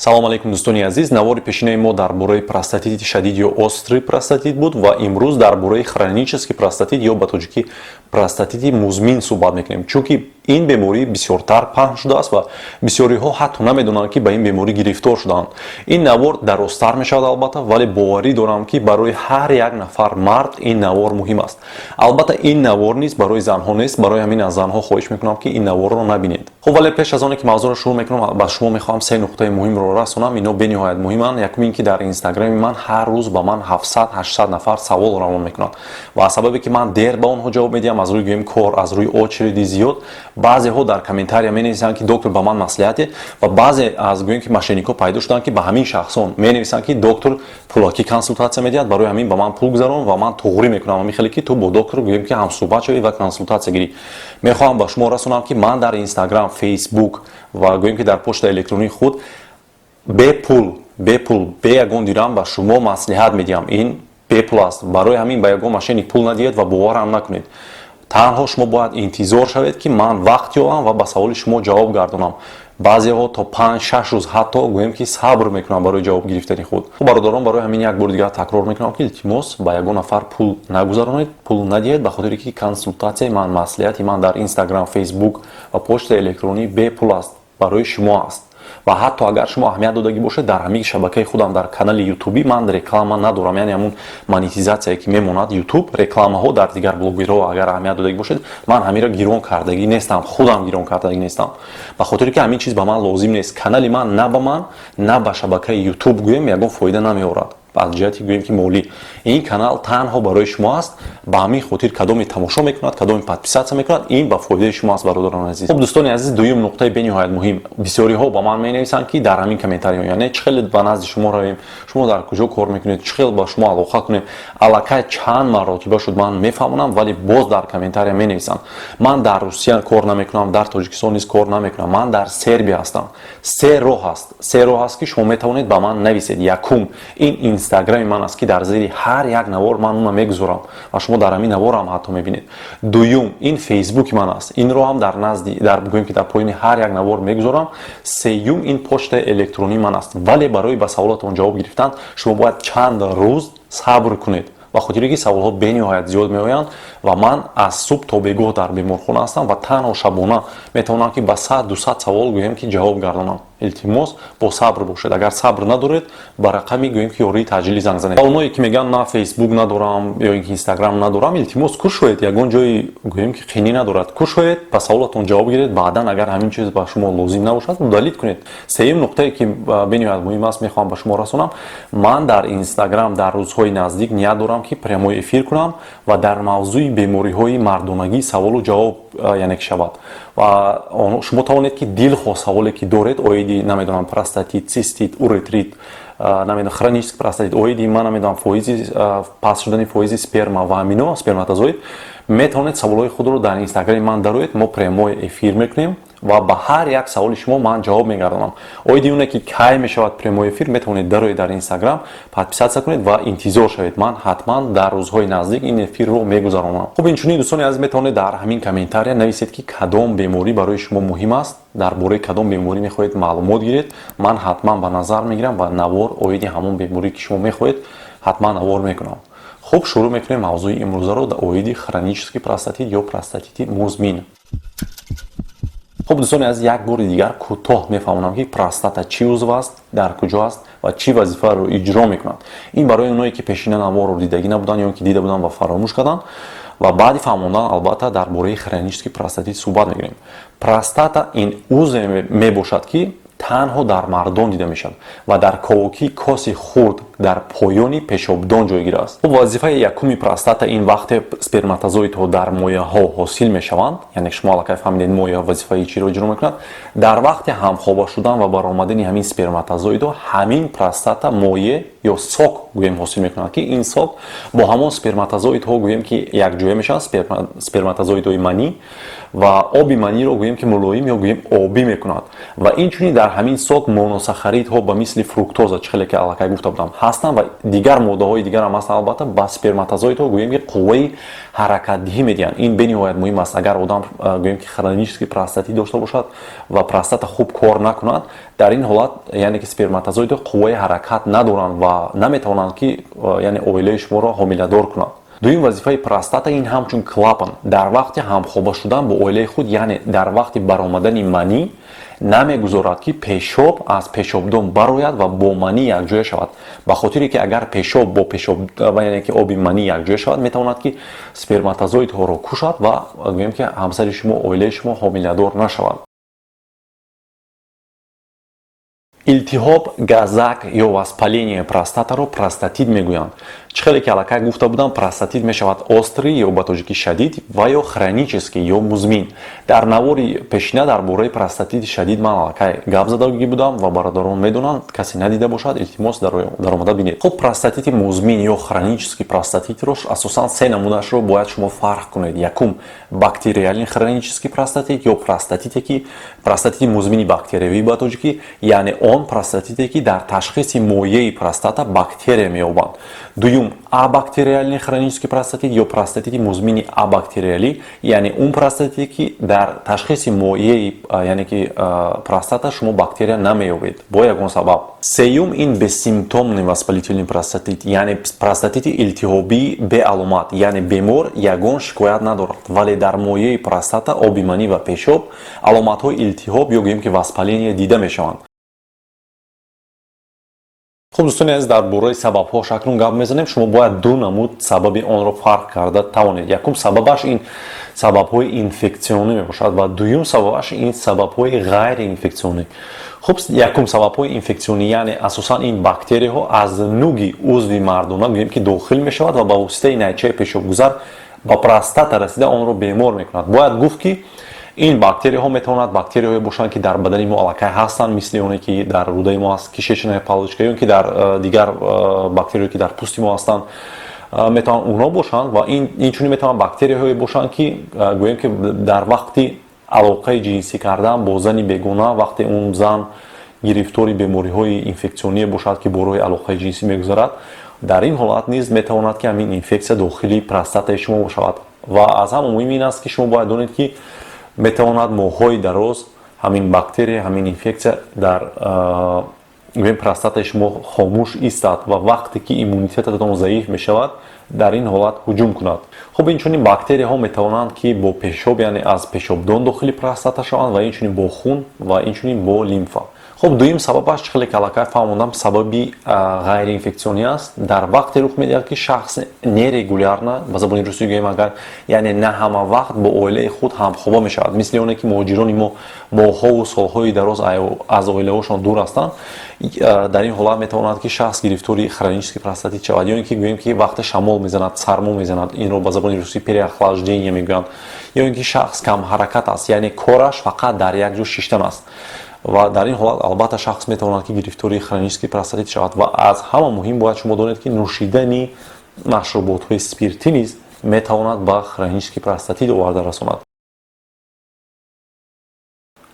Салом алейкум, дӯстони азиз. Навори пешинаи мо дар бораи простатити шадид ё острый простатит буд ва имрӯз дар бораи хронический простатит ё ба тоҷикӣ простатити музмин суҳбат мекунем, чунки ин беморӣ бисёртар паҳн шудааст ва бисёриҳо ҳатто намедонанд, ки ба ин беморӣ гирифтор шудаанд. Ин навор дарозтар мешавад, албатта, вале боварӣ дорам, ки барои ҳар як нафар мард ин навор муҳим аст. Албатта, ин навор низ барои занҳо нест, барои ҳамин аз занҳо хоҳиш мекунам, ки ин наворро набинед. Хуб, вале пеш аз оне ки мавзӯъро шурӯъ мекунам, ба шумо мехоҳам се нуқтаи муҳимро расонам. Ино бениҳоят муҳиманд. Якум ин ки дар Инстаграми ман ҳар рӯз ба ман 700-800 нафар савол равон мекунанд ва аз сабабе ки ман дер ба онҳо ҷавоб медиҳам, аз рӯи, гӯем, кор, аз рӯи очереди зиёд, баъзеҳо дар комментария менависанд, ки доктор, ба ман маслиҳате, ва баъзе аз, гӯем, ки мошенникҳо пайдо шуданд, ки ба ҳамин шахсон менависанд, ки доктор пулакӣ консултатсия медиҳад, барои ҳамин ба ман пул гузарон ва ман туғрӣ мекунам, ҳамин хеле ки ту бо доктор, гӯем, ки ҳамсӯҳбат шавӣ ва консултатсия гирӣ. Мехоҳам ба шумо расонам, ки ман дар Инстаграм, Фейсбук ва, гӯем, ки дар почтаи электронии худ бепул, бепул, бе ягон дирам ба шумо маслиҳат медиҳам. Ин бепул аст. Барои ҳамин ба ягон мошенник пул надиҳед ва боварам накунед. Танҳо шумо бояд интизор шавед, ки ман вақт ёбам ва ба саволи шумо ҷавоб гардонам. Баъзеҳо то 5-6 рӯз ҳатто, гӯем, ки сабр мекунанд барои ҷавоб гирифтани худ. Хуб, бародарон, барои ҳамин як бори дигар такрор мекунам, ки илтимос, ба ягон нафар пул нагузаронед, пул надиҳед, ба хотире ки консултатсияи ман, маслиҳати ман дар Инстаграм, Фейсбук ва почтаи электронӣ бепул аст, барои шумо аст. Ва ҳатто агар шумо аҳамият додагӣ бошед, дар ҳамин шабакаи худам, дар канали Ютубӣ ман реклама надорам, яъне ҳамун монетизатсияе ки мемонад Ютуб, рекламаҳо дар дигар блогерҳо, агар аҳамият додагӣ бошед, ман ҳаминро гирон кардагӣ нестам, худам гирон кардагӣ нестам, ба хотире ки ҳамин чиз ба ман лозим нест. Канали ман на ба ман, на ба шабакаи Ютуб, гӯем, ягон фоида намеорад аз ҷиҳати, гӯем, ки молӣ. Ин канал танҳо барои шумо аст. Ба ҳамин хотир кадоме тамошо мекунад, кадоме подписаться мекунад, ин ба фоидаи шумо аст, бародарони азиз. Хуб, дӯстони азиз, дуюм нуқтаи бениҳоят муҳим. Бисёриҳо ба ман менависанд, ки дар ҳамин комментариҳо, яъне чӣ хеле ба назди шумо равем, шумо дар куҷо кор мекунед, чӣ хел ба шумо алоқа кунем. Аллакай чанд маротиба шуд, ман мефаҳмонам, вале боз дар комментария менависанд. Ман дар Русия кор намекунам, дар Тоҷикистон низ кор намекунам, ман дар Сербия ҳастам. Се роҳ ҳаст, се роҳ ҳаст, ки шумо метавонед ба ман нависед. Якум ин Инстаграми ман аст, ки дар зери ҳар як навор ман уна мегузорам ва шумо дар ҳамин наворам ҳатто мебинед. Дуюм ин Фейсбуки ман аст, инро ҳам дар назди, дар, гӯем, ки дар поёни ҳар як навор мегузорам. Сеюм ин почтаи электронии ман аст. Вале барои ба саволатон ҷавоб гирифтан шумо бояд чанд рӯз сабр кунед, ба хотире ки саволҳо бениҳоят зиёд меоянд ва ман аз субҳ то бегоҳ дар беморхона ҳастам ва танҳо шабона метавонам, ки ба 100-200 савол, гӯем, ки ҷавоб гардонам. Илтимос, бо сабр бошед. Агар сабр надоред, ба рақами, гӯем, ки ёрии таъҷилӣ занг занед. Ва оное ки мегӯянд, ман Фейсбук надорам ё ин ки Инстаграм надорам, илтимос, кушоед, ягон ҷои, гӯем, ки қинӣ надорад, кушоед, ба саволатон ҷавоб гиред. Баъдан, агар ҳамин чиз ба шумо лозим набошад, удалить кунед. Сеюм нуқтае, ки бениҳоят муҳим аст, мехоҳам ба шумо расонам: ман дар Инстаграм дар рӯзҳои наздик ният дорам, ки прямой эфир кунам ва дар мавзӯи бемориҳои мардонагӣ саволу ҷавоб, яъне ки шавад ва шумо тавонед, ки дилхоҳ саволе ки доред оиди, намедонам, простатит, цистит, уретрит, намедонам, хронический простатит, оиди, ман намедонам, фоизи паст шудани фоизи сперма ва ҳамино, сперматозоид, метавонед саволҳои худро дар Инстаграми ман дароед, мо прямой эфир мекунем ва ба ҳар як саволи шумо ман ҷавоб мегардонам. Оиди оне ки кай мешавад прямой эфир, метавонед дароед дар Инстаграм, подписаться кунед ва интизор шавед. Ман ҳатман дар рӯзҳои наздик ин эфирро мегузаронам. Хуб, инчунин, дӯстони азиз, метавонед дар ҳамин комментария нависед, ки кадом беморӣ барои шумо муҳим аст, дар бораи кадом беморӣ мехоҳед маълумот гиред. Ман ҳатман ба назар мегирам ва навор оиди ҳамон беморӣ, ки шумо мехоҳед, ҳатман навор мекунам. Хуб, шурӯъ мекунем мавзӯи имрӯзаро оиди хронический простатит ё простатити музмин. Хуб, дӯстони азиз, як бори дигар кӯтоҳ мефаҳмонам, ки простата чӣ узв аст, дар куҷо аст ва чӣ вазифаро иҷро мекунад. Ин барои оное ки пешина наворро дидагӣ набуданд ё ки дида буданд ва фаромӯш карданд. Ва баъди фаҳмондан, албатта, дар бораи хронический простатит суҳбат мекунем. Простата ин узве мебошад, ки танҳо дар мардон дида мешавад ва дар ковокии коси хурд дар поёни пешобдон ҷойгир аст. Хуб, вазифаи якуми простата ин вақте сперматозоидҳо дар мояҳо ҳосил мешаванд, яъне шумо аллакай фаҳмидед, моя вазифаи чиро иҷро мекунад. Дар вақти ҳамхоба шудан ва баромадани ҳамин сперматозоидҳо ҳамин простата моеъ ё сок гӯем ҳосил мекунад, ки ин сок бо ҳамон сперматозоидҳо гӯем ки якҷоя мешаванд, сперматозоидҳои манӣ, ва оби маниро гӯем ки мулоим ё гӯем обӣ мекунад. Ва инчунин дар ҳамин сок моносахаридҳо ба мисли фруктоза, чӣ хеле ки аллакай гуфта будам, ҳастанд ва дигар моддаҳои дигар ҳам ҳастанд. Албатта, ба сперматозоидҳо гӯем ки қувваи ҳаракатдиҳӣ медиҳанд. Ин бениҳоят муҳим аст. Агар одам гӯем ки хронический простатит дошта бошад ва простата хуб кор накунад, дар ин ҳолат, яъне ки сперматозоидҳо қувваи ҳаракат надоранд ва наметавонанд ки, яъне, оилаи шуморо ҳомиладор кунанд. Дуюм вазифаи простата ин ҳамчун клапан дар вақти ҳамхоба шудан бо оилаи худ, яъне дар вақти баромадани манӣ, намегузорад, ки пешоб аз пешобдон барояд ва бо манӣ якҷоя шавад, ба хотире ки агар пешоб бо пешоб, яъне ки оби манӣ якҷоя шавад, метавонад ки сперматозоидҳоро кушад ва гӯем ки ҳамсари шумо, оилаи шумо ҳомиладор нашавад. Илтиҳоб, газак ё воспаление простатаро простатит мегӯянд. Чӣ хеле ки аллакай гуфта будам, простатит мешавад острый ё ба тоҷикӣ шадид ва ё хронический ё музмин. Дар навори пешина дар бораи простатити шадид ман аллакай гап задагӣ будам ва бародарон медонанд. Касе надида бошад, илтимос, даромада бинед. Хуб, простатити музмин ё хронический простатитро асосан се намунаашро бояд шумо фарқ кунед. Якум, бактериальный хронический простатит ё простатите ки простатити музмини бактериявӣ ба тоҷикӣ, яъне он простатите, ки дар ташхиси моеи простата бактерия меёбанд. Дуюм, абактериальный хронический простатит ё простатити музмини абактериалӣ, яъне он простатите, ки дар ташхиси моеи, яъне ки простата шумо бактерия намеёбед бо ягон сабаб. Сеюм, ин бессимптомный воспалительный простатит, яъне простатити илтиҳобии беаломат, яъне бемор ягон шикоят надорад, вале дар моеи простата, оби манӣ ва пешоб аломатҳои илтиҳоб ё гӯем ки воспаление дида мешаванд. Хуб, дӯстони азиз, дар бораи сабабҳош акнун гап мезанем. Шумо бояд ду намуд сабаби онро фарқ карда тавонед. Якум сабабаш ин сабабҳои инфексионӣ мебошад ва дуюм сабабаш ин сабабҳои ғайриинфексионӣ. Хуб, якум, сабабҳои инфексионӣ, яъне асосан ин бактерияҳо аз нуги узви мардона гӯем ки дохил мешавад ва ба воситаи найчаи пешобгузар ба простата расида, онро бемор мекунад. Бояд гуфт, ки ин бактерияҳо метавонад бактерияҳое бошанд, ки дар бадани мо аллакай ҳастанд, мисли оне ки дар рӯдаи мо аст, кишечная палочка, ё ки дар дигар бактерияҳое ки дар пӯсти мо ҳастанд, метавонанд онҳо бошанд. Ва инчунин метавонанд бактерияҳое бошанд, ки гӯем ки дар вақти алоқаи ҷинсӣ кардан бо зани бегона, вақте он зан гирифтори бемориҳои инфексионие бошад, ки бо роҳи алоқаи ҷинсӣ мегузарад, дар ин ҳолат низ метавонад, ки ҳамин инфексия дохили простатаи шумо шавад. Ва аз ҳама муҳим ин аст, ки шумо бояд донед, ки метавонад моҳҳои дароз ҳамин бактерия, ҳамин инфексия дар гӯем простатаи шумо хомӯш истад ва вақте ки иммунитетатон заиф мешавад, дар ин ҳолат ҳуҷум кунад. Хуб, инчунин бактерияҳо метавонанд, ки бо пешоб, яъне аз пешобдон дохили простата шаванд ва инчунин бо хун ва инчунин бо лимфа. Хуб, дуюм сабабаш, чӣ хеле ки аллакай фаҳмондам, сабаби ғайриинфексионӣ аст. Дар вақте рух медиҳад, ки шахс нерегулярно, ба забони русӣ гӯем агар, яъне на ҳама вақт бо оилаи худ ҳамхоба мешавад, мисли оне ки муҳоҷирони мо моҳҳову солҳои дароз аз оилаҳошон дур ҳастанд. Дар ин ҳолат метавонад, ки шахс гирифтори хронический простатит шавад. Ё ин ки гӯем ки вақте шамол мезанад, сармо мезанад, инро ба забони русӣ переохлаждение мегӯянд, ё ин ки шахс камҳаракат аст, яъне кораш фақат дар як ҷо шиштан аст, ва дар ин ҳолат албатта шахс метавонад, ки гирифтори хронический простатит шавад. Ва аз ҳама муҳим, бояд шумо донед, ки нӯшидани машруботҳои спиртӣ низ метавонад ба хронический простатит оварда расонад.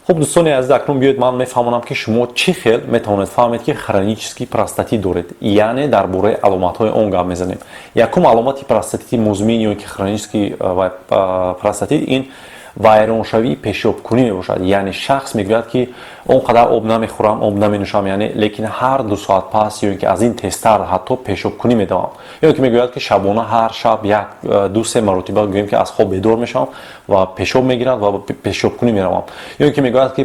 Хуб, дӯстони азиз, акнун биёед, ман мефаҳмонам, ки шумо чӣ хел метавонед фаҳмед, ки хронический простатит доред, яъне дар бораи аломатҳои он гап мезанем. Якум аломати простатити музмин ё ки хронический простатит ин вайроншавии пешобкунӣ мебошад. Яъне шахс мегӯяд, ки он қадар об намехӯрам, об наменӯшам, яъне лекин ҳар 2 соат пас ё ин ки аз ин тезтар ҳатто пешобкунӣ медавам, ё ки мегӯяд, ки шабона ҳар шаб як, ду, се маротиба гӯем ки аз хоб бедор мешавам ва пешоб мегирам ва пешобкунӣ меравам, ё ин ки мегӯяд, ки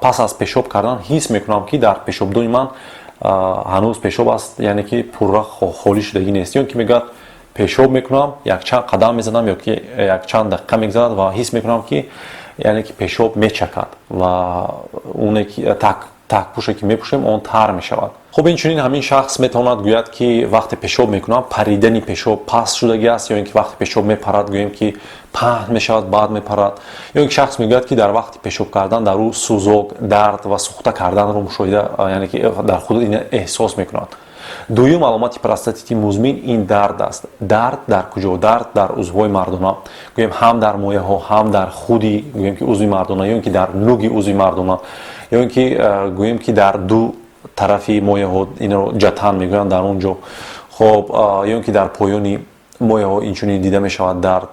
пас аз пешоб кардан ҳис мекунам, ки дар пешобдони ман ҳанӯз пешоб аст, яъне ки пурра холӣ шудагӣ нест, ё ин ки мегӯяд, пешоб мекунам, якчанд қадам мезанам ё ки якчанд дақиқа мегзарад ва ҳис мекунам, ки яъне ки пешоб мечакад ва оне ки такпӯше ки мепӯшем, он тар мешавад. Хуб, инчунин ҳамин шахс метавонад гӯяд, ки вақте пешоб мекунам, паридани пешоб паст шудагӣ аст, ё ин ки вақте пешоб мепарад, гӯем ки паҳн мешавад, баъд мепарад, ё ин ки шахс мегӯяд, ки дар вақти пешоб кардан дар ӯ сӯзок, дард ва сӯхта карданро мушоҳида, яъне ки дар худ ин эҳсос мекунад. Дуюм аломати простатити музмин ин дард аст. Дард дар куҷо? Дард дар узвҳои мардона, гӯем, ҳам дар мояҳо, ҳам дар худи, гӯем ки, узви мардона, ё ин ки дар нуги узви мардона, ё ин ки, гӯем ки, дар ду тарафи мояҳо, инро ҷатан мегӯянд, дар он ҷо. Хоб, ё ин ки дар поёни мояҳо инчунин дида мешавад дард.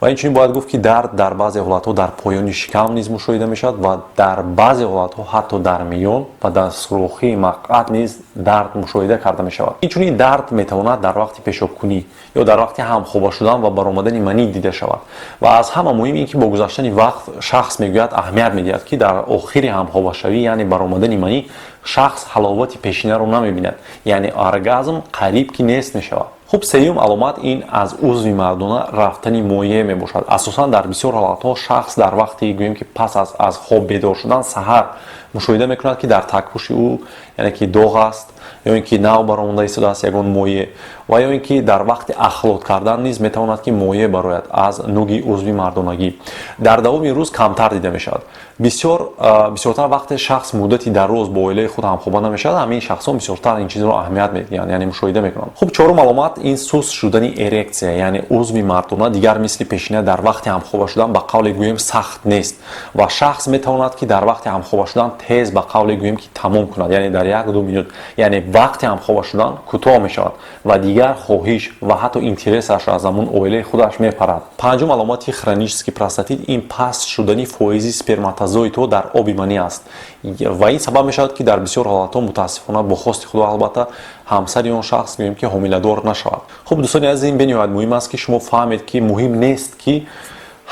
Ва инчунин бояд гуфт, ки дард дар баъзе ҳолатҳо дар поёни шикам низ мушоҳида мешавад ва дар баъзе ҳолатҳо ҳатто дар миён ва дар сурохии мақъад низ дард мушоҳида карда мешавад. Инчунин дард метавонад дар вақти пешобкунӣ ё дар вақти ҳамхоба шудан ва баромадани манӣ дида шавад. Ва аз ҳама муҳим ин ки бо гузаштани вақт шахс мегӯяд, аҳамият медиҳад, ки дар охири ҳамхобашавӣ, яъне баромадани манӣ, шахс ҳаловати пешинаро намебинад, яъне оргазм қариб ки нест мешавад. Хуб, сеюм аломат ин аз узви мардона рафтани моеъ мебошад. Асосан дар бисёр ҳолатҳо шахс дар вақти, гӯем ки, пас аз хоб бедор шудан саҳар мушоҳида мекунад, ки дар такпӯши ӯ, яъне ки, доғ аст ё ин ки нав баромада истодааст ягон моеъ, ва ё ин ки дар вақти ахлот кардан низ метавонад, ки моеъ барояд аз нуги узви мардонагӣ. Дар давоми рӯз камтар дида мешавад. Бисёртар вақте шахс муддати дароз бо оилаи худ ҳамхоба намешавад, ҳамин шахсон бисёртар ин чизро аҳамият медиҳанд, яъне мушоҳида мекунанд. Хуб, чорум аломат ин суст шудани эрексия, яъне узви мардона дигар мисли пешина дар вақти ҳамхоба шудан, ба қавле гӯем, сахт нест ва шахс метавонад, ки дар вақти ҳамхоба шудан тез, ба қавле гӯем, ки тамом кунад, яъне дар 1-2 минут, яъне вақти ҳамхоба шудан кӯтоҳ мешавад ва дигар хоҳиш ва ҳатто интересаш аз ҳамун оилаи худаш мепарад. Панҷум аломати хронический простатит ин паст шудани фоизи сперматозоидҳо дар оби манӣ аст ва ин сабаб мешавад, ки дар бисёр ҳолатҳо, мутаассифона, бо хости худо албатта, ҳамсари он шахс, гӯем ки, ҳомиладор нашавад. Хуб, дӯстони азиз, ин бениҳоят муҳим аст, ки шумо фаҳмед, ки муҳим нест, ки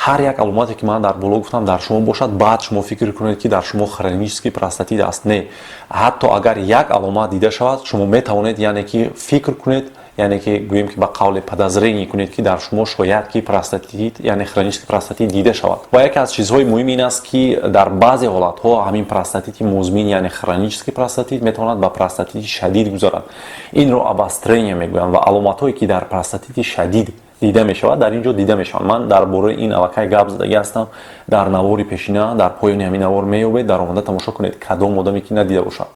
ҳар як аломате, ки ман дар боло гуфтам, дар шумо бошад, баъд шумо фикр кунед, ки дар шумо хронический простатит аст. Не, ҳатто агар як аломат дида шавад, шумо метавонед, яъне ки, фикр кунед, яъне ки, гӯем ки, ба қавле подозрение кунед, ки дар шумо шояд ки простатит, яъне хронический простатит дида шавад. Ва яке аз чизҳои муҳим ин аст, ки дар баъзе ҳолатҳо ҳамин простатити музмин, яъне хронический простатит, метавонад ба простатити шадид гузарад. Инро обострение мегӯянд ва аломатҳое, ки дар простатити шадид дида мешавад, дар ин ҷо дида мешаванд. Ман дар бораи ин аллакай гап задагӣ ҳастам дар навори пешина. Дар поёни ҳамин навор меёбед, дар омада тамошо кунед, кадом одаме ки надида бошад.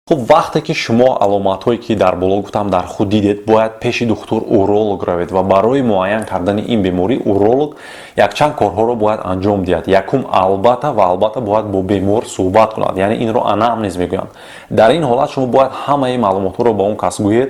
Хуб, вақте ки шумо аломатҳое, ки дар боло гуфтам, дар худ дидед, бояд пеши духтур уролог равед ва барои муайян кардани ин беморӣ уролог якчанд корҳоро бояд анҷом диҳад. Якум, албатта ва албатта, бояд бо бемор суҳбат кунад, яъне инро анамнез мегӯянд. Дар ин ҳолат шумо бояд ҳамаи маълумотҳоро ба он кас гӯед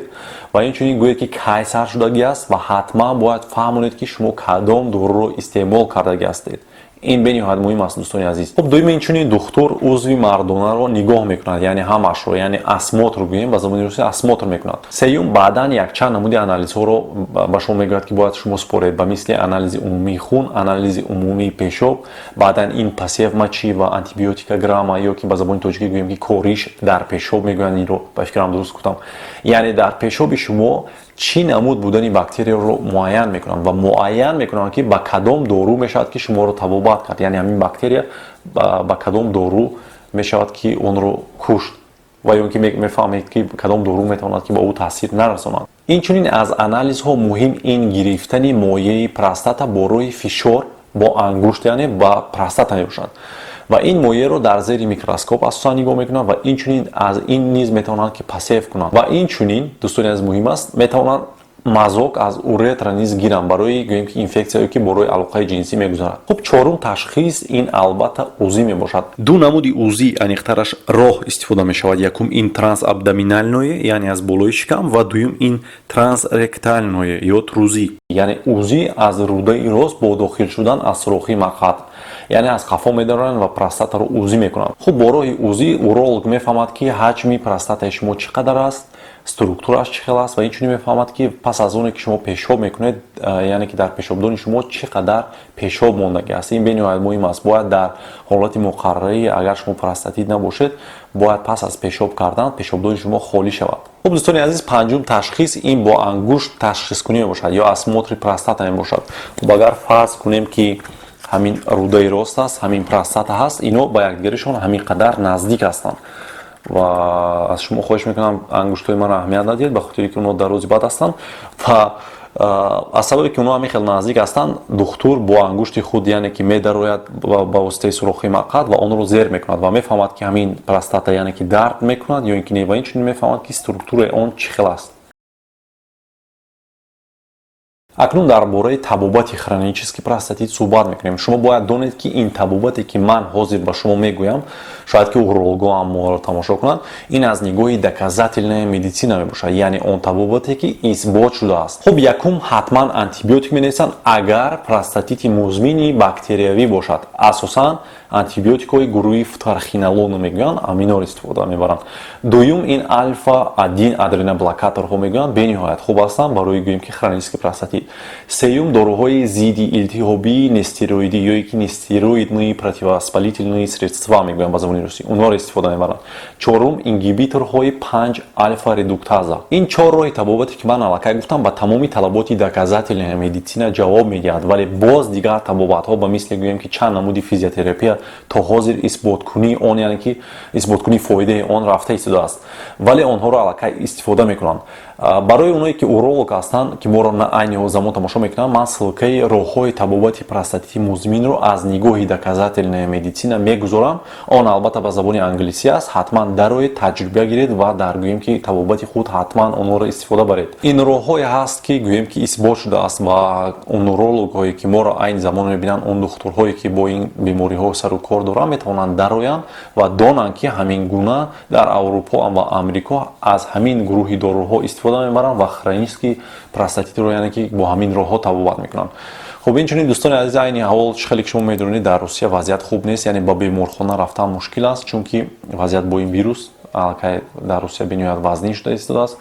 ва инчунин гӯед, ки кай сар шудагӣ аст, ва ҳатман бояд фаҳмонед, ки шумо кадом доруро истеъмол кардагӣ ҳастед. Ин бениҳоят муҳим аст, дӯстони азиз. Хуб, дуюм, инчунин духтур узви мардонаро нигоҳ мекунад, яъне ҳамашро, яъне осмотр гӯем ба забони русӣ, осмотр мекунад. Сеюм, баъдан якчанд намуди анализҳоро ба шумо мегӯяд, ки бояд шумо супоред, ба мисли анализи умумии хун, анализи умумии пешоб, баъдан ин посев мочи ва антибиотикограмма, ё ки ба забони тоҷикӣ гӯем, ки кориш дар пешоб мегӯянд. Инро, ба фикрам, дуруст гуфтам. Яъне дар пешоби шумо чӣ намуд будани бактерияро муайян мекунанд ва муайян мекунанд, ки ба кадом дору мешавад, ки шуморо табобат кард, яъне ҳамин бактерия ба кадом дору мешавад, ки онро кушт, ва ё ин ки мефаҳмед, ки кадом дору метавонад, ки ба ӯ таъсир нарасонад. Инчунин аз анализҳо муҳим ин гирифтани моеи простата бо роҳи фишор бо ангушт, яъне ба простата мебошад, ва ин моеъро дар зери микроскоп асосан нигоҳ мекунанд ва инчунин аз ин низ метавонанд, ки посев кунанд. Ва инчунин, дӯстони азиз, муҳим аст, метавонанд мазок аз уретра низ гиранд барои, гӯем ки, инфексияе, ки бо роҳи алоқаи ҷинсӣ мегузарад. Хуб, чорум ташхис ин албатта УЗИ мебошад. Ду намуди УЗИ, аниқтараш роҳ, истифода мешавад. Якум ин трансабдоминальное, яъне аз болои шикам, ва дуюм ин трансректальное ё ТРУЗИ, яъне УЗИ аз рӯдаи рост бо дохил шудан аз сурохи мақъад, яъне аз қафо медоранд ва простатаро УЗИ мекунанд. Хуб, бо роҳи УЗИ уролог мефаҳмад, ки ҳаҷми простатаи шумо чӣ қадар аст, структурааш чӣ хел аст, ва инчунин мефаҳмад, ки пас аз оне ки шумо пешоб мекунед, яъне ки дар пешобдони шумо чӣ қадар пешоб мондагӣ аст. Ин бениҳоят муҳим аст. Бояд дар ҳолати муқаррарӣ, агар шумо простатит набошед, бояд пас аз пешоб кардан пешобдони шумо холӣ шавад. Хуб, дӯстони азиз, панҷум ташхис ин бо ангушт ташхискунӣ мебошад ё осмотри простата мебошад. Хуб, агар фарз кунем, ки ҳамин рӯдаи рост аст, ҳамин простата ҳаст, ино ба якдигаришон ҳамин қадар наздик ҳастанд ва аз шумо хоҳиш мекунам, ангуштҳои маро аҳамият надиҳед, ба хотире ки онҳо дарози бад ҳастанд ва Аз сабабе ки онҳо ҳамин хел наздик ҳастанд, духтур бо ангушти худ, яъне ки медарояд ба воситаи сурохи мақъад ва онро зер мекунад ва мефаҳмад, ки ҳамин простата, яъне ки дард мекунад ё ин ки не, ва инчунин мефаҳмад, ки структураи он чӣ хел аст. Акнун дар бораи табобати хронический простатит суҳбат мекунем. Шумо бояд донед, ки ин табобате, ки ман ҳозир ба шумо мегӯям, шояд ки урологҳо ҳам моро тамошо кунанд, ин аз нигоҳи доказательная медицина мебошад, яъне он табобате, ки исбот шудааст. Хуб, якум, ҳатман антибиотик менависанд, агар простатити музмини бактериявӣ бошад. Асосан антибиотикҳои гурӯҳи фторхинолону мегӯянд, аминоро истифода мебаранд. Дуюм, ин алфа 1 адреноблокаторҳо мегӯянд, бениҳоят хуб ҳастанд барои, гӯем ки, хронический простатит. Сеюм, доруҳои зидди илтиҳобии нестероидӣ ё ки нестероидные противовоспалительные средства мегӯянд ба забони русӣ, онҳоро истифода мебаранд. Чорум, ингибиторҳои 5 альфа редуктаза. Ин чор роҳи табобате, ки ман аллакай гуфтам, ба тамоми талаботи доказательная медицина ҷавоб медиҳад, вале боз дигар табобатҳо, ба мисли, гӯем ки, чанд намуди физиотерапия, то ҳозир исботкунии он, яъне ки исботкунии фоидаи он рафта истодааст, вале онҳоро аллакай истифода мекунанд. Барои оное, ки уролог ҳастанд, ки моро на айни замон тамошо мекунанд, ман ссылкаи роҳҳои табобати простатити музминро аз нигоҳи доказательная медицина мегузорам. Он албатта ба забони англисӣ аст. Ҳатман дароед, таҷриба гиред ва дар, гӯем ки, табобати худ ҳатман онҳоро истифода баред. Ин роҳҳое ҳаст, ки, гӯем ки, исбот шудааст ва он урологҳое, ки моро айни замон мебинанд, он духтурҳое, ки бо ин бемориҳо сару кор доранд, метавонанд дароянд ва донанд, ки ҳамин гуна дар Аврупо ва Амрико аз ҳамин гурӯҳи доруҳо истифода мебаранд ва хронический простатитро, яъне ки, бо ҳамин роҳҳо табобат мекунанд. Хуб, инчунин, дӯстони азиз, айни ҳол, чӣ хеле ки шумо медонед, дар Русия вазъият хуб нест, яъне ба беморхона рафтан мушкил аст, чунки вазъият бо ин вирус аллакай дар Русия бениҳоят вазнин шуда истодааст.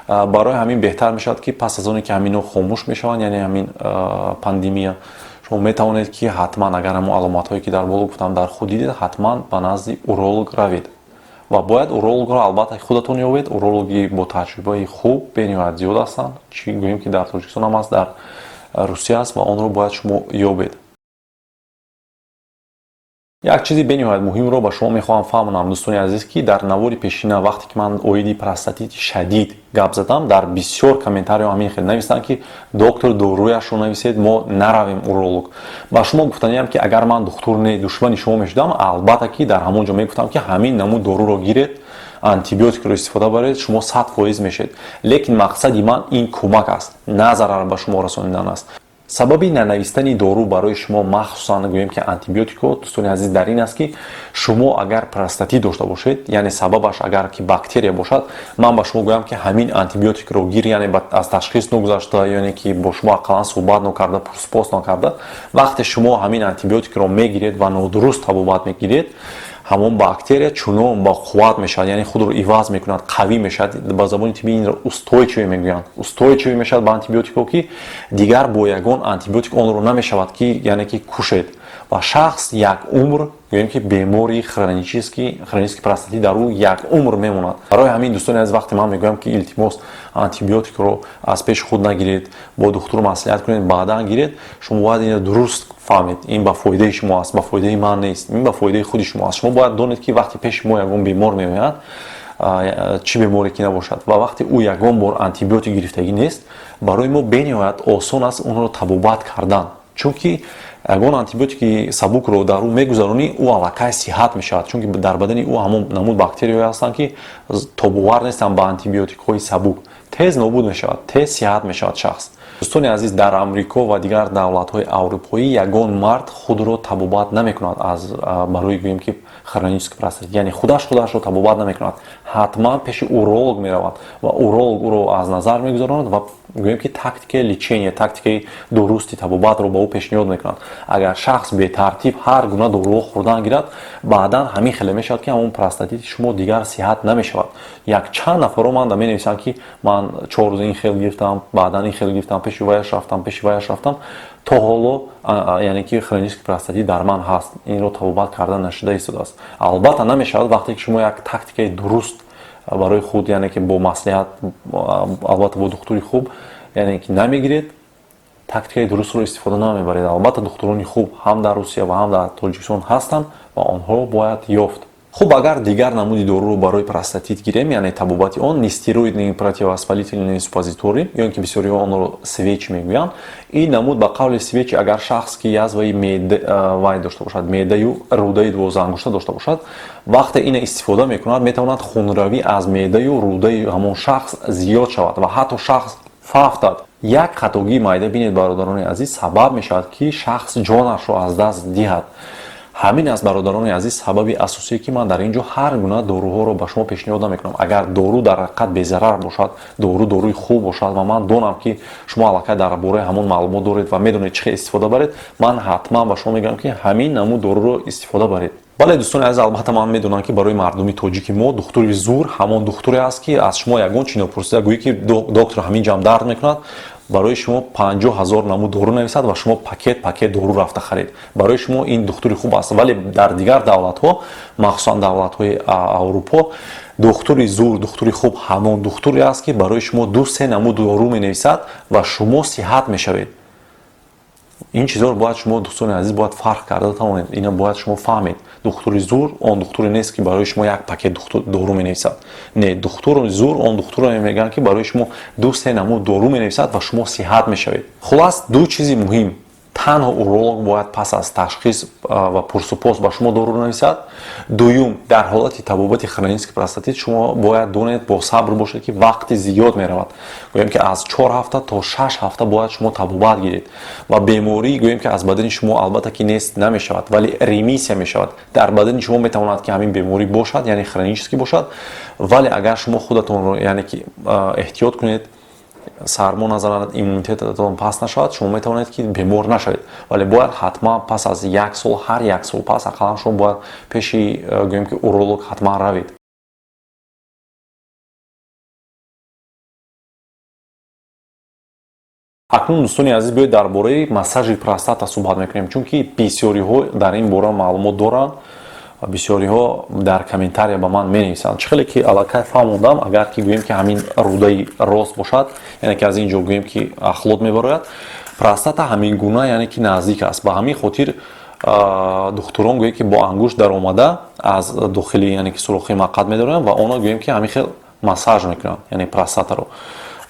Барои ҳамин беҳтар мешавад, ки пас аз оне ки ҳаминҳо хомӯш мешаванд, яъне ҳамин пандемия, шумо метавонед, ки ҳатман, агар ҳамон аломатҳое, ки дар боло гуфтам, дар худ дидед, ҳатман ба назди уролог равед ва бояд урологро албатта худатон ёбед. Урологи бо таҷрибаи хуб бениҳоят зиёд ҳастанд, чӣ гӯем ки дар Тоҷикистон ҳам аст, дар Русия аст, ва онро бояд шумо ёбед. Як чизи бениҳоят муҳимро ба шумо мехоҳам фаҳмонам, дӯстони азиз, ки дар навори пешина, вақте ки ман оиди простатити шадид гап задам, дар бисёр комментариҳо ҳамин хел навистанд, ки доктор, доруяшро нависед, мо наравем уролог. Ба шумо гуфтаниям, ки агар ман духтур не, душмани шумо мешудам, албатта ки дар ҳамон ҷо мегуфтам, ки ҳамин намуд доруро гиред, антибиотикро истифода баред, шумо 100% мешед. Лекин мақсади ман ин кӯмак аст, на зарар ба шумо расонидан аст. Сабаби нанавистани дору барои шумо, махсусан, гӯем ки, антибиотикҳо, дӯстони азиз, дар ин аст, ки шумо агар простатит дошта бошед, яъне сабабаш агар ки бактерия бошад, ман ба шумо гӯям, ки ҳамин антибиотикро гир, яъне аз ташхис ногузашта, яъне ки бо шумо ақаллан суҳбат нокарда, пурсупос нокарда, вақте шумо ҳамин антибиотикро мегиред ва нодуруст табобат мегиред, ҳамон бактерия чунон ба қувват мешавад, яъне худро иваз мекунад, қавӣ мешавад, ба забони тиббӣ инро устойчивый мегӯянд, устойчивый мешавад ба антибиотикҳо, ки дигар бо ягон антибиотик онро намешавад, ки, яъне ки, кушед ва шахс як умр, гӯем ки, бемори хронический простатит дар ӯ як умр мемонад. Барои ҳамин, дӯстони азиз, вақте ман мегӯям, ки илтимос, антибиотикро аз пеши худ нагиред, бо духтур маслиҳат кунед, баъдан гиред, шумо бояд инро дуруст фаҳмед. Ин ба фоидаи шумо аст, ба фоидаи ман нест, ин ба фоидаи худи шумо аст. Шумо бояд донед, ки вақте пеши мо ягон бемор меояд, чӣ беморе ки набошад, ва вақте ӯ ягон бор антибиотик гирифтагӣ нест, барои мо бениҳоят осон аст онро табобат кардан, чунки ягон антибиотики сабукро дар ӯ мегузаронӣ, ӯ аллакай сиҳат мешавад, чунки дар бадани ӯ ҳамон намуд бактерияҳое ҳастанд, ки тобовар нестанд ба антибиотикҳои сабук. Тез нобуд мешавад, тез сиҳат мешавад шахс. Дӯстони азиз, дар Амрико ва дигар давлатҳои аврупоӣ ягон мард худро табобат намекунад аз барои, гӯем ки, хронический простатит, яъне худаш худашро табобат намекунад. Ҳатман пеши уролог меравад ва уролог ӯро аз назар мегузаронад ва, гӯем ки, тактикаи лечения, тактикаи дурусти табобатро ба ӯ пешниҳод мекунад. Агар шахс бетартиб ҳар гуна доруҳо хӯрдан гирад, баъдан ҳамин хеле мешавад, ки ҳамон простатити шумо дигар сиҳат намешавад. Як чанд нафарро ман да менависам, ки ман 4 рӯз ин хел гирифтам, баъдан ин хел гирифтам, пеши ваяш рафтам, пеши ваяш рафтам, то ҳоло, яъне ки, хронический простатит дар ман ҳаст, инро табобат карда нашуда истодааст. Албатта намешавад, вақте ки шумо як тактикаи дуруст барои худ, яъне ки бо маслиҳат, албатта бо духтури хуб, яъне ки, намегиред, тактикаи дурустро истифода намебаред. Албатта духтурони хуб ҳам дар Русия ва ҳам дар Тоҷикистон ҳастанд ва онҳоро бояд ёфт. Хуб, агар дигар намуди доруро барои простатит гирем, яъне табобати он нестероидные противовоспалительные суппозитории, ё ин ки бисёриҳо онро свечи мегӯянд. Ин намуд, ба қавли свечи, агар шахс ки язваи вай дошта бошад, меъдаю рӯдаи дувоздаҳангушта дошта бошад, вақте ина истифода мекунад, метавонад хунравӣ аз меъдаю рӯдаи ҳамон шахс зиёд шавад ва ҳатто шахс фавтад. Як хатогии майда, бинед, бародарони азиз, сабаб мешавад, ки шахс ҷонашро аз даст диҳад. Ҳамин аст, бародарони азиз, сабаби асосие, ки ман дар ин ҷо ҳар гуна доруҳоро ба шумо пешниҳод намекунам. Агар дору дар ҳақиқат безарар бошад, дору доруи хуб бошад ва ман донам, ки шумо аллакай дар бораи ҳамон маълумот доред ва медонед чӣ хел истифода баред, ман ҳатман ба шумо мегӯям, ки ҳамин намуд доруро истифода баред. Бале, дӯстони азиз, албатта, ман медонам, ки барои мардуми тоҷики мо духтури зур ҳамон духтуре аст, ки аз шумо ягон чи нопурсида гӯӣ, ки доктор, ҳамин ҷам дард мекунад, барои шумо 50 000 намуд дору нависад ва шумо пакет пакет дору рафта харед. Барои шумо ин духтури хуб аст. Вале дар дигар давлатҳо, махсусан давлатҳои Аврупо, духтури зур, духтури хуб ҳамон духтуре аст, ки барои шумо ду се намуд дору менависад ва шумо сиҳат мешавед. Ин чизҳоро бояд шумо, дӯстони азиз, бояд фарқ карда тавонед. Ина бояд шумо фаҳмед: духтури зур он духтуре нест, ки барои шумо як пакет дору менависад. Не, духтури зур он духтуре мегӯянд, ки барои шумо ду се намуд дору менависад ва шумо сиҳат мешавед. Хулас, ду чизи муҳим: танҳо уролог бояд пас аз ташхис ва пурсупос ба шумо дору нависад. Дуюм, дар ҳолати табобати хронический простатит шумо бояд донед, бо сабр бошед, ки вақти зиёд меравад. Гӯем, ки аз 4 ҳафта то 6 ҳафта бояд шумо табобат гиред ва беморӣ, гӯем, ки аз бадани шумо албатта ки нест намешавад, вале ремиссия мешавад. Дар бадани шумо метавонад, ки ҳамин беморӣ бошад, яъне хронический бошад, вале агар шумо худатонро, яъне ки эҳтиёт кунед, сармо назанад, иммунитетатон паст нашавад, шумо метавонед, ки бемор нашавед. Вале бояд ҳатман пас аз як сол, ҳар як сол пас ақаллан шумо бояд пеши, гӯем, ки уролог ҳатман равед. Акнун, дӯстони азиз, биёед дар бораи массажи простата суҳбат мекунем, чунки бисёриҳо дар ин бора маълумот доранд, бисёриҳо дар комментария ба ман менависанд. Чӣ хеле ки аллакай фаҳмондам, агар ки гӯем, ки ҳамин рӯдаи рост бошад, яъне ки аз ин ҷо, гӯем, ки ахлот мебарояд, простата ҳамин гуна, яъне ки наздик аст. Ба ҳамин хотир духтурон, гӯем, ки бо ангушт даромада аз дохили, яъне ки сурохи мақад медароянд ва онро, гӯем, ки ҳамин хел массаж мекунанд, яъне простатаро.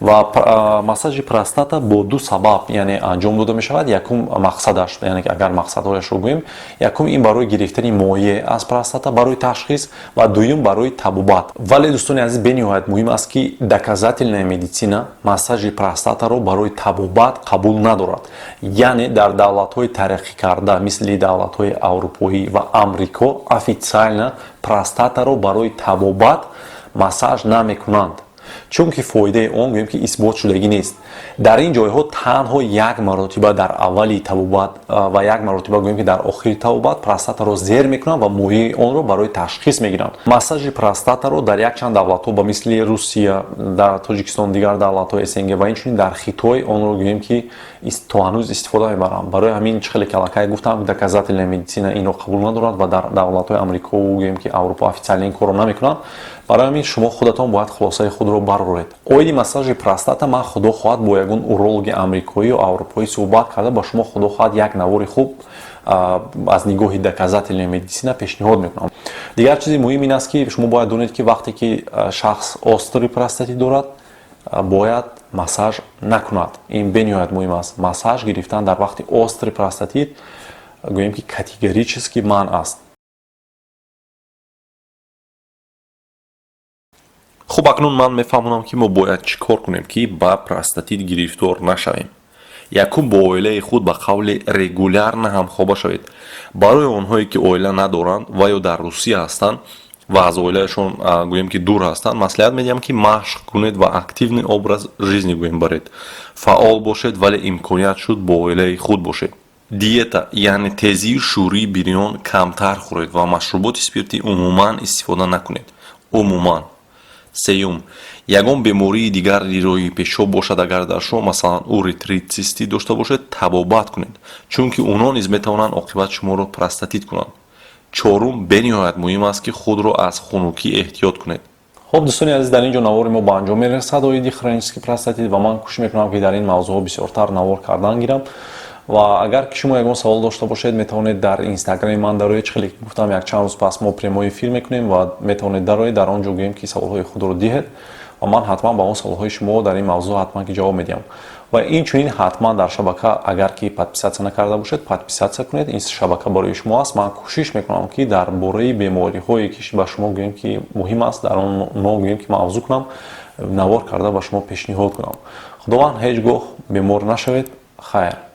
Ва массажи простата бо ду сабаб, яъне, анҷом дода мешавад. Якум мақсадаш, яъне агар мақсадҳояшро гӯем, якум ин барои гирифтани моеъ аз простата барои ташхис ва дуюм барои табобат. Вале, дӯстони азиз, бениҳоят муҳим аст, ки доказательная медицина массажи простатаро барои табобат қабул надорад. Яъне дар давлатҳои тараққӣ карда, мисли давлатҳои аврупоӣ ва Амрико, официально простатаро барои табобат массаж намекунанд, чунки фоидаи он, гӯем, ки исбот шудагӣ нест. Дар ин ҷойҳо танҳо як маротиба дар аввали табобат ва як маротиба, гӯем, ки дар охири табобат простатаро зер мекунанд ва моеи онро барои ташхис мегиранд. Массажи простатаро дар якчанд давлатҳо, ба мисли Русия, дар Тоҷикистон, дигар давлатҳои СНГ ва инчунин дар Хитой онро, гӯем, ки то ҳанӯз истифода мебаранд. Барои ҳамин, чӣ хеле ки аллакай гуфтам, доказательная медицина инро қабул надорад ва дар давлатҳои Амрикову, гӯем, ки Аврупо официально ин корро намекунанд. Барои ҳамин шумо худатон бояд хулосаи худро бароред. Оиди массажи простата ман, худо хоҳад, бо ягон урологи амрикоӣ ё аврупоӣ суҳбат карда, ба шумо, худо хоҳад, як навори хуб аз нигоҳи доказательная медицина пешниҳод мекунам. Дигар чизи муҳим ин аст, ки шумо бояд донед, ки вақте ки шахс острый простатит дорад, бояд массаж накунад. Ин бениҳоят муҳим аст: массаж гирифтан дар вақти острый простатит, гӯем, ки категорически манъ аст. Хуб, акнун ман мефаҳмонам, ки мо бояд чӣ кор кунем, ки ба простатит гирифтор нашавем. Якум, бо оилаи худ ба қавли регулярно ҳамхоба шавед. Барои онҳое, ки оила надоранд ва ё дар Русия ҳастанд ва аз оилаашон, гӯем, ки дур ҳастанд, маслиҳат медиҳам, ки машқ кунед ва активный образ жизни, гӯем, баред, фаъол бошед, вале имконият шуд, бо оилаи худ бошед. Диета, яъне тезию шӯрии бирён камтар хӯред ва машруботи спиртӣ умуман истифода накунед, умуман. Сеюм, ягон бемории дигари роҳи пешоб бошад агар дар шумо, масалан, уретрит, цистит дошта бошед, табобат кунед, чунки онҳо низ метавонанд оқибат шуморо простатит кунанд. Чорум, бениҳоят муҳим аст, ки худро аз хунукӣ эҳтиёт кунед. Хуб, дӯстони азиз, дар ин ҷо навори мо ба анҷом мерасад оиди хронический простатит ва ман кӯшиш мекунам, ки дар ин мавзӯъҳо бисёртар навор кардан гирам. Ва агар ки шумо ягон савол дошта бошед, метавонед дар Инстаграми ман дароед. Чӣ хеле ки гуфтам, якчанд рӯз пас мо прямой эфир мекунем ва метавонед дароед, дар он ҷо гӯем ки саволҳои худро диҳед ва ман ҳатман ба он саволҳои шумо дар ин мавзӯъ ҳатман ки ҷавоб медиҳам. Ва инчунин ҳатман дар шабака, агар ки подписаться накарда бошед, подписаться кунед. Ин шабака барои шумо аст. Ман кӯшиш мекунам, ки дар бораи бемориҳое, ки ба шумо гӯем ки муҳим аст, дар он гӯем ки мавзӯъ кунам, навор карда ба шумо пешниҳод кунам. Худованд, ҳеҷ гоҳ бемор нашавед. Хайр.